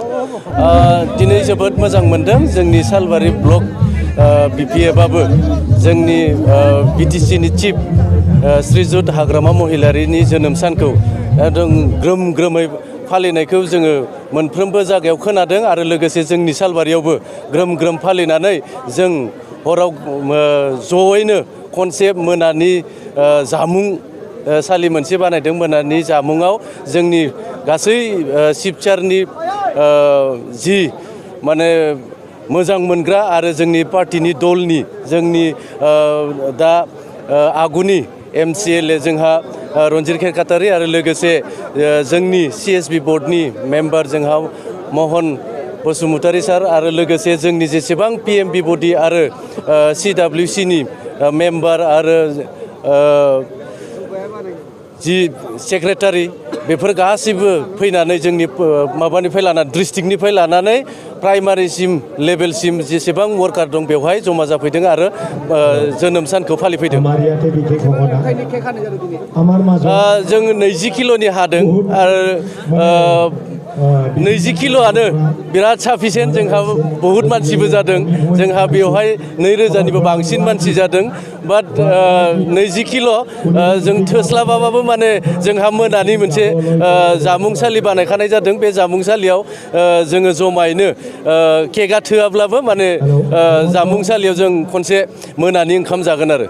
दिनै जोबोद मोजां मोनदों जोंनि सालबारि ब्लक बिपिएफआबो जोंनि बिटिसिनि चिफ श्रीजुत हाग्रामा महिलारिनि जोनोम सानखौ एकदम ग्रोम ग्रोमै फालिनायखौ जोङो मोनफ्रोमबो जायगायाव खोनादों आरो लोगोसे जोंनि सालबारियावबो ग्रोम ग्रोम फालिनानै जों हराव जयैनो खनसे मोनानि जामुं सालि मोनसे बानायदों। मोनानि जामुङाव जोंनि गासै शिबसारनि जि माने मोजां मोनग्रा आरो जोंनि पार्टिनि दलनि जोंनि दा आगुनि MCLA जोंहा रन्जित खेरखातारि आरो लोगोसे जोंनि CSB बर्डनि मेम्बार जोंहा महन बसुमतारी सार आरो लोगोसे जोंनि जेसेबां PMB बडि आरो CWCनि मेम्बार आरो जि सेक्रेटारि बेफोर गासैबो फैनानै जोंनि माबानिफ्राय लानानै डिस्ट्रिक्टनिफ्राय लानानै प्राइमारिसिम लेभेलसिम जेसेबां वार्कार दं बेवहाय जमा जाफैदों आरो जोनोम सानखौ फालिफैदों। जों 20 किल'नि हादों आरो 20 किल'आनो बिराद साफिसियेन्ट। जोंहा बहुद मानसिबो जादों, जोंहा बेवहाय 2000निबो बांसिन मानसि जादों। बाट 20 किल' जों थोस्लाबाबाबो माने जोंहा मोनानि मोनसे जामुंसालि बानायखानाय जादों। बे जामुंसालियाव जोङो जमायैनो केकआ थोआब्लाबो माने जामुंसालियाव जों खनसे मोनानि ओंखाम जागोन आरो।